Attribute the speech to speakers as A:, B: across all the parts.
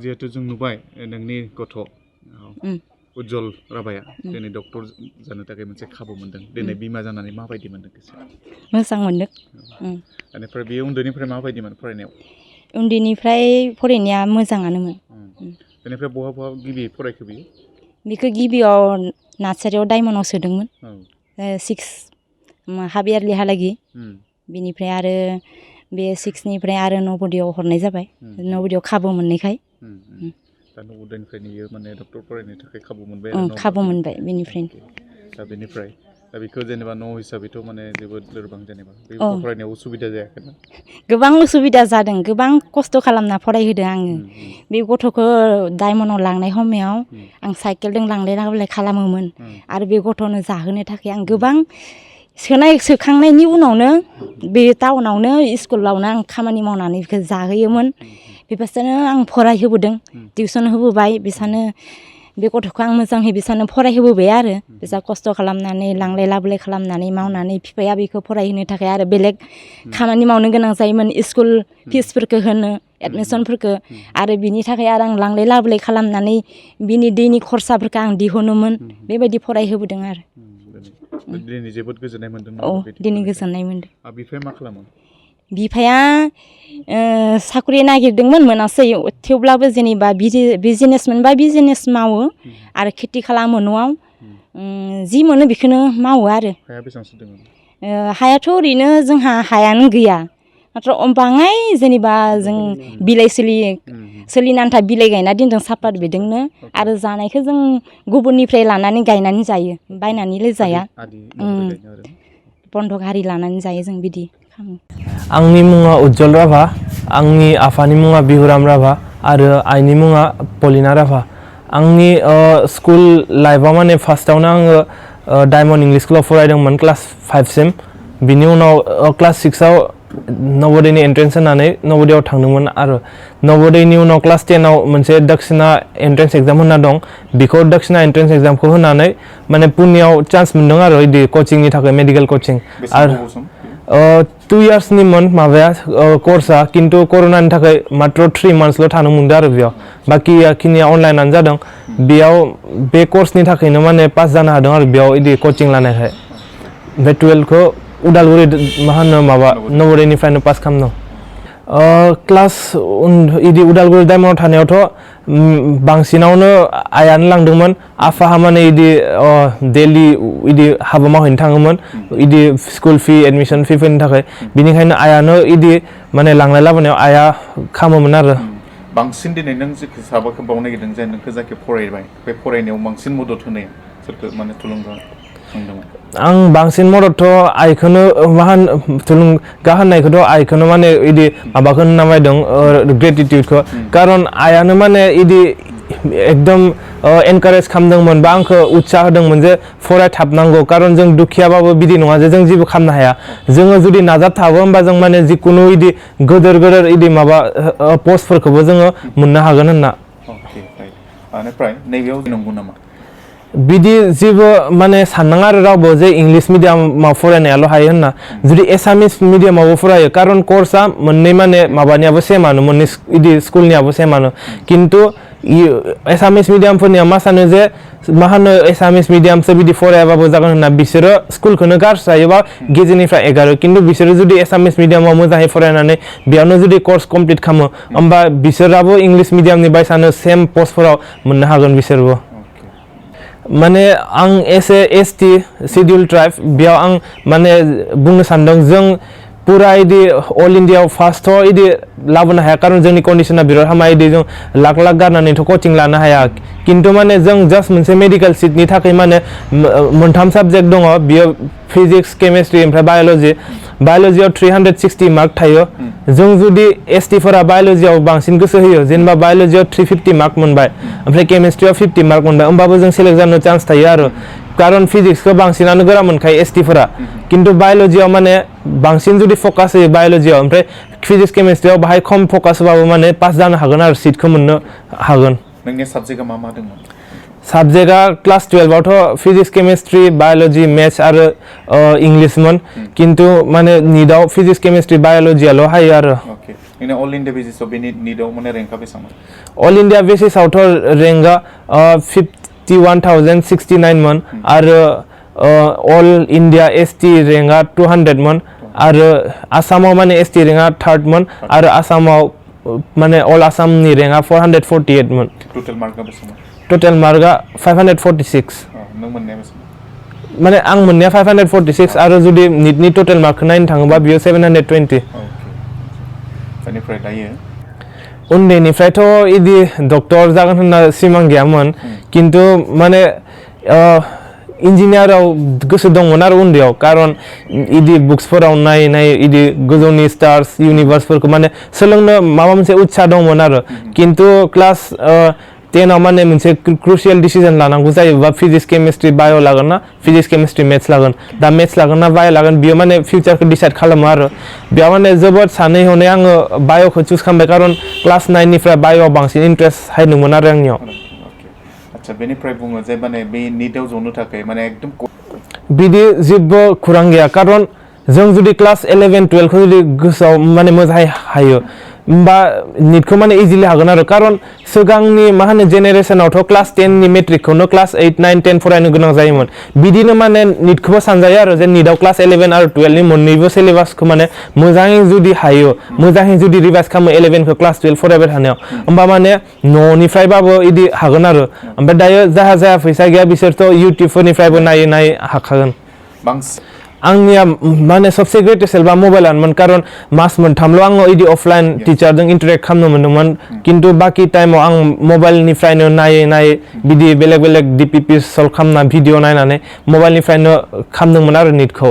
A: जिहेतु जों नुबाय नोंनि गथ' उज्जवल राभाया दिनै डक्टर जानो थाखाय मोनसे खाबु मोनदों दिनै बिमा जानानै माबायदि मोनदों गोसोआ
B: मोजां मोनदों
A: बेनिफ्राय बेयो उन्दैनिफ्राय माबायदिमोन फरायनायाव
B: उन्दैनिफ्राय फरायनाया मोजाङानोमोन
A: बेनिफ्राय बहा गिबि फरायखो बियो
B: बिखौ गिबियाव नार्सारियाव डायमन्डआव सोदोंमोन 6 हाफ इयारलिहालागि बिनिफ्राय आरो बे 6निफ्राय आरो नवोदयाव हरनाय जाबाय नवोदयाव खाबु मोननायखाय
A: दा नवोदयनिफ्राय नियो माने डक्टर फरायनो थाखाय खाबु मोनबाय
B: खाबु मोनबाय बेनिफ्रायनो
A: दा बेनिफ्राय दा बेखौ जेनेबा न' हिसाबैथ' माने जोबोद लोरबां जेनेबा बे फरायनायाव उसुबिदा जायाखै ना
B: गोबां उसुबिदा जादों गोबां खस्थ' खालामना फरायहोदों आङो बे गथ'खौ डायमन्डआव लांनाय समाव आं साइकेलजों लांलाय लाबोलाय खालामोमोन आरो बे गथ'नो जाहोनो थाखाय आं गोबां सोखांनायनि उनावनो बे टाउनावनो स्कुलावनो आं खामानि मावनानै बेखौ जाहोयोमोन बेबायदिनो आं फरायहोबोदों टिउसन होबोबाय बिसानो बे गथ'खौ आं मोजाङै बिसानो फरायहोबोबाय आरो बिसा खस्थ' खालामनानै लांलाय लाबोलाय खालामनानै मावनानै बिफाया बेखौ फरायहोनो थाखाय आरो बेलेग खामानि मावनो गोनां जायोमोन स्कुल फिसफोरखौ होनो एडमिसनफोरखौ आरो बिनि थाखाय आरो आं लांलाय लाबोलाय खालामनानै बिनि दैनि खरसाफोरखौ आं दिहुनोमोन बेबायदि फरायहोबोदों आरो
A: दिनै जोबोद गोजोननाय मोनदों
B: दिनै गोजोननाय मोनदों
A: बिफाया मा खालामो
B: बिफाया साख्रि नागिरदोंमोन मोनासै थेवब्लाबो जेनेबा बिजनेस मोनबा बिजनेस मावो आरो खेथि खालामो न'आव जि मोनो बेखौनो मावो आरो
A: हाया बेसेबांसो दङ
B: हायाथ' ओरैनो जोंहा हायानो गैया माथ्र बाङाय जेनेबा जों बिलाइ सोलिनो आन्था बिलाइ गायना दोनदों सापात बेजोंनो आरो जानायखौ जों गुबुननिफ्राय लानानै गायनानै जायो बायनानैलाय जाया बन्दक हारि लानानै जायो जों बिदि
C: आंनि मुङा उज्जवल राभा आंनि आफानि मुङा बिहुराम राभा आरो आइनि मुङा पलिना राभा आंनि स्कुल लाइफआव माने फार्स्टआवनो आङो डायमन्ड इंलिश स्कुलाव फरायदोंमोन क्लास 5 सिम बिनि उनाव क्लास 6आव नवोदयनि एन्ट्रेन्स होनानै नवोदयाव थांदोंमोन आरो नवोदयनि उनाव क्लास 10आव मोनसे दक्षिणा एन्ट्रेन्स एग्जाम होना दं बेखौ दक्षिणा एन्ट्रेन्स एग्जामखौ होनानै माने पुनेयाव चान्स मोनदों आरो बिदि कोचिंनि थाखाय मेडिकेल कोचिं आरो 2 इयार्सनिमोन माबाया कर्सआ किन्तु कर'नानि थाखाय मात्र 3 मान्थसल' थानो मोनदों आरो बेयाव बाखिखिनिया अनलाइनानो जादों बेयाव बे कर्सनि थाखायनो माने पास जानो हादों आरो बेयाव बिदि कोचिं लानायखाय ओमफ्राय 12खौ उदालगुरि मा होनो माबा नवोदयनिफ्रायनो पास खालामदों क्लास इदि उदालगुरि डायमन्डआव थानायावथ' बांसिनावनो आइयानो लांदोंमोन आफाहा माने इदि डेलि इदि हाबा मावहैनो थाङोमोन इदि स्कुल फी एडमिसन फीफोरनि थाखाय बिनिखायनो आइयानो इदि माने लांलाय लाबोनायाव आइया खामोमोन आरो
A: बांसिन दिनै नों जेखौ साबाखौ बावनो नागिरदों जे नोंखौ जायखौ फरायबाय बे फरायनायाव बांसिन मदद होनाया सोरखौ माने थुलुंगा होदोंमोन
C: आं बांसिन मददथ' आइखौनो मा होन थुलुंगा होननायखौथ' आइखौनो माने इदि माबाखौ होनना मायदों ग्रेटिटिउडखौ कारन आइयानो माने इदि एकदम एनकारेज खालामदोंमोन बा आंखौ उत्साह होदोंमोन जे फरायथाबनांगौ कारन जों दुखियाबाबो बिदि नङा जे जों जेबो खालामनो हाया जोङो जुदि नाजाथाबो होमबा जों माने जिकुनु इदि गोदोर इदि माबा पस्टफोरखौबो जोङो मोननो हागोन होनना
A: बेनिफ्राय नैबेयाव नंगौ नामा
C: बिदि जेबो माने साननाङा आरो रावबो जे इंलिश मिडियामाव फरायनायाल' हायो होनना जुदि एसामिस मिडियामावबो फरायो कारन कर्सआ मोननै माने माबानियाबो सेमानो मोननै इदि स्कुलनियाबो सेमानो किन्तु एसामिस मिडियामफोरनिया मा सानो जे मा होनो एसामिस मिडियामसो बिदि फरायाबाबो जागोन होनना बिसोरो स्कुलखौनो गारस्रायोबा गेजेरनिफ्राय एगारो किन्तु बिसोरो जुदि एसामिस मिडियामाव मोजाङै फरायनानै बेयावनो जुदि कर्स कमप्लिट खालामो होमबा बिसोराबो इंलिश मिडियामनि बायसानो सेम पस्टफोराव मोननो हागोन बिसोरबो माने आं एस.टी. शिड्युल ट्राइब बेयाव आं माने बुंनो सानदों जों पुरा इदि अल इन्डियायाव फार्स्टआव इदि लाबोनो हाया कारन जोंनि कन्डिशना बिराद हामा इदि जों लाख गारनानैथ' कोचिं लानो हाया किन्तु माने जों जास्ट मोनसे मेडिकेल सिटनि थाखाय माने मोनथाम साबजेक्ट दङ बियो फिजिक्स केमिस्ट्रि ओमफ्राय बाय'लजियाव 360 मार्क थायो जों जुदि एसटीफोरा बाय'लजियाव बांसिन गोसो होयो जेनेबा बाय'लजियाव 350 मार्क मोनबाय ओमफ्राय केमिस्ट्रियाव 50 मार्क मोनबाय होमबाबो जों सेलेक्ट जानो चान्स थायो आरो कारन फिजिक्सखौ बांसिनानो गोरा मोनखायो एसटीफोरा किन्तु बाय'लजियाव माने बांसिन जुदि फकास होयो बाय'लजियाव ओमफ्राय फिजिक्स केमिस्ट्रियाव बाहाय खम फकास होबाबो माने पास जानो हागोन आरो सिटखौ मोननो हागोन
A: नोंनि साबजेक्टआ मा दंमोन
C: साबजेक्टआ क्लास 12आवथ' फिजिक्स केमिस्ट्रि बाय'लजि मेथ्स आरो इंलिशमोन किन्तु माने निटआव फिजिक्स केमिस्ट्रि बाय'लजियाल' हायो आरो
A: इन अल इंडिया बेसिसआव बे नीटआव माने रेंकआ बेसेबां
C: अल इंडिया बेसिसआवथ' रेंकआ 51,069 मोन आरो अल इंडिया एसटी रेंकआ 200 मोन आरो आसामाव माने एसटी रेंकआ 3rd मोन आरो आसामाव माने अल आसामनि रेंकआ 448 मोन
A: टोटल मार्कआ बेसेबां
C: टोटल मार्कआ 546
A: नों मोननाया बेसेबां
C: माने आं मोननाया 546 आरो जुदि नीटनि टोटल मार्कखौ नायनो थाङोबा बियो 720
A: बेनिफ्राय दायो
C: उन्दैनिफ्रायथ' इदि डक्टर जागोन होनना सिमां गैयामोन किन्तु माने इन्जिनियाराव गोसो दंमोन आरो उन्दैयाव कारन इदि बुक्सफोराव नायै नायै इदि गोजौनि स्टार्स इउनिभार्सफोरखौ माने सोलोंनो माबा मोनसे उत्साह दंमोन आरो किन्तु क्लास 10 आव माने मोनसे क्रुशियेल डिसिजन लानांगौ जायोबा फिजिक्स केमिस्ट्रि बाय' लागोन ना फिजिक्स केमिस्ट्रि मेथ्स लागोन दा मेथ्स लागोन ना बाय' लागोन बियो माने फिउचारखौ डिसाइड खालामो आरो बेयाव माने जोबोद सानै हनै आङो बाय'खौ चुज खालामबाय कारन क्लास 9 निफ्राय बाय'आव बांसिन इन्ट्रेस्ट हायदोंमोन आरो आंनियाव
A: आच्छा बेनिफ्राय बुङो जे माने बे नीटआव जनो थाखाय माने एकदम
C: बिदि जेबो खौरां गैया कारन जों जुदि क्लास 11 12 खौ जुदि गोसोआव माने मोजाङै हायो होमबा नीटखौ माने इजिलि हागोन आरो कारन सिगांनि मा होनो जेनेरेसनावथ' क्लास 10 नि मेट्रिकखौनो क्लास 8 9 10 फरायनो गोनां जायोमोन बिदिनो माने नीटखौबो सानजायो आरो जे नीटआव क्लास 11 आरो 12 नि मोननैबो सिलेबासखौ माने मोजाङै जुदि हायो मोजाङै जुदि रिभाइज खालामो 11 खौ क्लास 12 फरायबाय थानायाव होमबा माने न'निफ्रायबाबो इदि हागोन आरो ओमफ्राय दायो जाहा फैसा गैया बिसोरथ' इउटिउबफोरनिफ्रायबो नायै नायै हाखागोन
A: बांसिन
C: आंनिया माने सबसे ग्रेटेस्ट हेल्पआ मबाइलानोमोन कारन मास मोनथामल' आङो इदि अफलाइन टिचारजों इन्टारेक्ट खालामनो मोन्दोंमोन किन्तु बाखि टाइमाव आं मबाइलनिफ्रायनो नायै नायै बिदि बेलेग बेलेग डिपिपि सल्भ खालामना भिडिअ नायनानै मबाइलनिफ्रायनो खालामदोंमोन आरो नीटखौ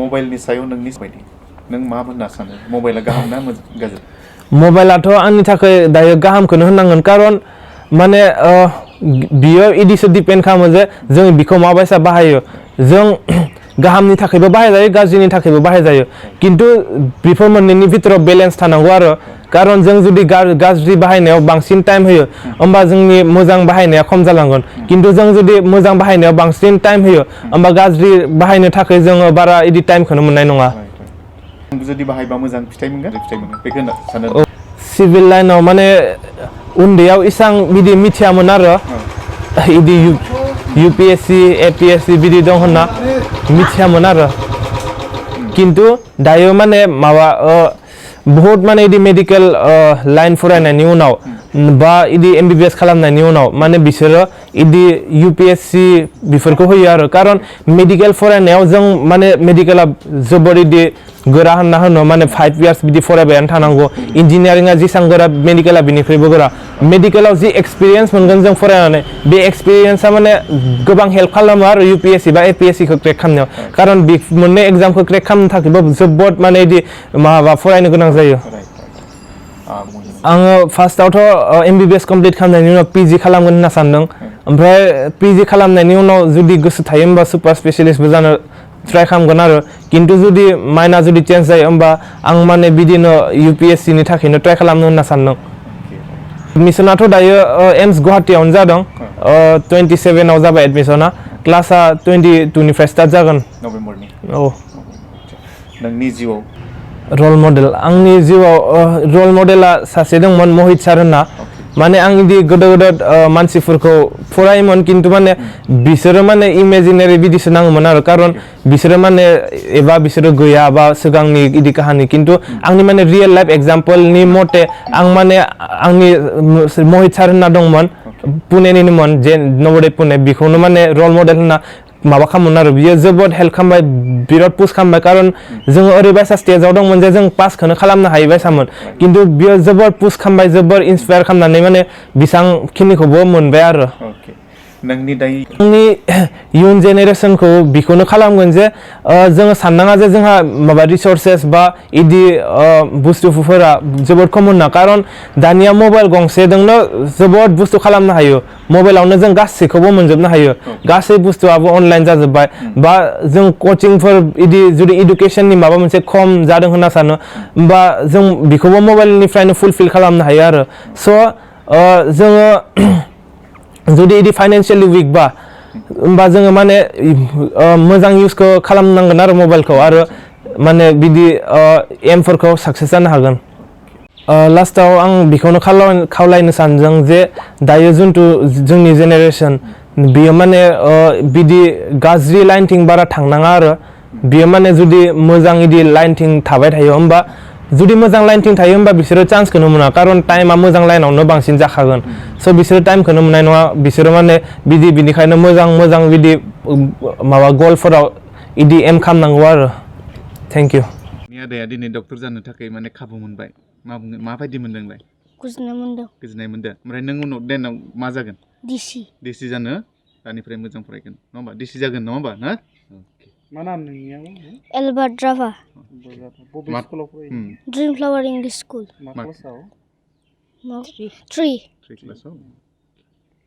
A: मबाइलनि सायाव नोंनि बायदि नों मा होनना सानो मबाइला गाहाम ना गाज्रि
C: मबाइलाथ' आंनि थाखाय दायो गाहामखौनो होननांगोन कारन माने बियो इदिसो डिपेन्ड खालामो जे जों बिखौ माबायसा बाहायो जों गाहामनि थाखायबो बाहायजायो गाज्रिनि थाखायबो बाहायजायो किन्तु बेफोर मोननैनि भितराव बेलेन्स थानांगौ आरो कारन जों जुदि गाज्रि बाहायनायाव बांसिन टाइम होयो होमबा जोंनि मोजां बाहायनाया खम जालांगोन किन्तु जों जुदि मोजां बाहायनायाव बांसिन टाइम होयो होमबा गाज्रि बाहायनो थाखाय जोङो बारा इदि टाइमखौनो मोननाय नङा
A: जुदि बाहायबा मोजां फिथाइ मोनगोन बेखौ सानो
C: सिभिल लाइनाव माने उन्दैयाव इसां बिदि मिथियामोन आरो इदि UPSC APSC बिदि दं होनना मिथियामोन आरो किन्तु दायो माने माबा बहुत माने इदि मेडिकेल लाइन फरायनायनि उनाव बा इदि MBBS खालामनायनि उनाव माने बिसोरो इदि UPSC बेफोरखौ होयो आरो कारन मेडिकेल फरायनायाव जों माने मेडिकेला जोबोर इदि गोरा होनना माने 5 years बिदि फरायबायानो थानांगौ इन्जिनियारिंआ जेसां गोरा मेडिकेला बिनिख्रुइबो गोरा मेडिकेलाव जि एक्सपिरियेन्स मोनगोन जों फरायनानै बे एक्सपिरियेन्सआ माने गोबां हेल्प खालामो आरो UPSC बा APSC खौ क्रेक खालामनायाव कारन बे मोननै एग्जामखौ क्रेक खालामनो थाखायबो जोबोद माने इदि माबा फरायनो गोनां जायो आङो फार्स्टआवथ' MBBS कमप्लिट खालामनायनि उनाव PG खालामगोन होनना सानदों ओमफ्राय PG खालामनायनि उनाव जुदि गोसो थायो होमबा सुपार स्पेशलिस्टबो जानो ट्राइ खालामगोन आरो किन्तु जुदि माइन्डआ जुदि चेन्ज जायो होमबा आं माने बिदिनो UPSC नि थाखायनो ट्राइ खालामनो होनना सानदों एडमिसनाथ' दायो एम्स गुवाहाटीयावनो जादों 27 आव जाबाय एडमिसना क्लासआ 22 निफ्राय स्टार्ट जागोन
A: नभेम्बरनि
C: औ
A: नोंनि जिउआव
C: रल मडेल आंनि जिउआव रल मडेला सासे दंमोन महित सार होनना माने आं इदि गोदोर मानसिफोरखौ फरायोमोन किन्तु माने बिसोरो माने इमेजिनारि बिदिसो नाङोमोन आरो कारन बिसोरो माने एबा बिसोरो गैया बा सिगांनि इदि काहानि किन्तु आंनि माने रियेल लाइफ एग्जाम्पलनि मथे आं माने आंनि महित सार होनना दंमोन पुनेनिनोमोन जे नवोदय पुने बेखौनो माने रल मडेल होनना माबा खालामोन आरो बियो जोबोद हेल्प खालामबाय बिराद पुश खालामबाय कारन जोङो ओरैबायसा स्टेजाव दंमोन जे जों पासखौनो खालामनो हायैबायसामोन किन्तु बियो जोबोद पुश खालामबाय जोबोद इन्सपायार खालामनानै माने बेसांखिनिखौबो मोनबाय आरो
A: नोंनि दायो
C: आंनि इयुन जेनेरेसनखौ बेखौनो खालामगोन जे जोङो साननाङा जे जोंहा माबा रिसोर्सेस बा इदि बुस्थुफोरा जोबोद खम होनना कारन दानिया मबाइल गंसेजोंनो जोबोद बुस्थु खालामनो हायो मबाइलावनो जों गासैखौबो मोनजोबनो हायो गासै बुस्थुआबो अनलाइन जाजोब्बाय बा जों कचिंफोर इदि जुदि इडुकेसननि माबा मोनसे खम जादों होनना सानो होमबा जों बेखौबो मबाइलनिफ्रायनो फुलफिल खालामनो हायो आरो स' जोङो जुदि इदि फाइनान्सियेलि उइक बा होमबा जोङो माने मोजां इउजखौ खालामनांगोन आरो मबाइलखौ आरो माने बिदि एमफोरखौ साक्सेस जानो हागोन लास्टाव आं बेखौनो खावलायनो सानदों जे दायो जिथु जोंनि जेनेरेसन बियो माने बिदि गाज्रि लाइनथिं बारा थांनाङा आरो बियो माने जुदि मोजां इदि लाइनथिं थाबाय थायो होमबा जुदि मोजां लाइनथिं थायो होमबा बिसोरो चान्सखौनो मोना खारन टाइमा मोजां लाइनावनो बांसिन जाखागोन स' बिसोरो टाइमखौनो मोननाय नङा बिसोरो माने बिनिखायनो मोजां बिदि माबा गलफोराव इदि एम खालामनांगौ आरो थेंक इउ
A: आदाया दिनै डक्टर जानो थाखाय माने खाबु मोनबाय माबायदि मोनदोंलाय
B: गोजोननाय मोनदों
A: ओमफ्राय नों उनाव देनाव मा जागोन
B: डिसि
A: जानो दानिफ्राय मोजां फरायगोन नङा होमबा डिसि जागोन नङा होमबा ना
D: मा नाम नोंनिया
B: एलबार्ट द्राभा
D: बबे स्कुलाव फरायो
B: ड्रिम फ्लावर इंलिश स्कुल
D: मा क्लासाव
B: 3
A: क्लासाव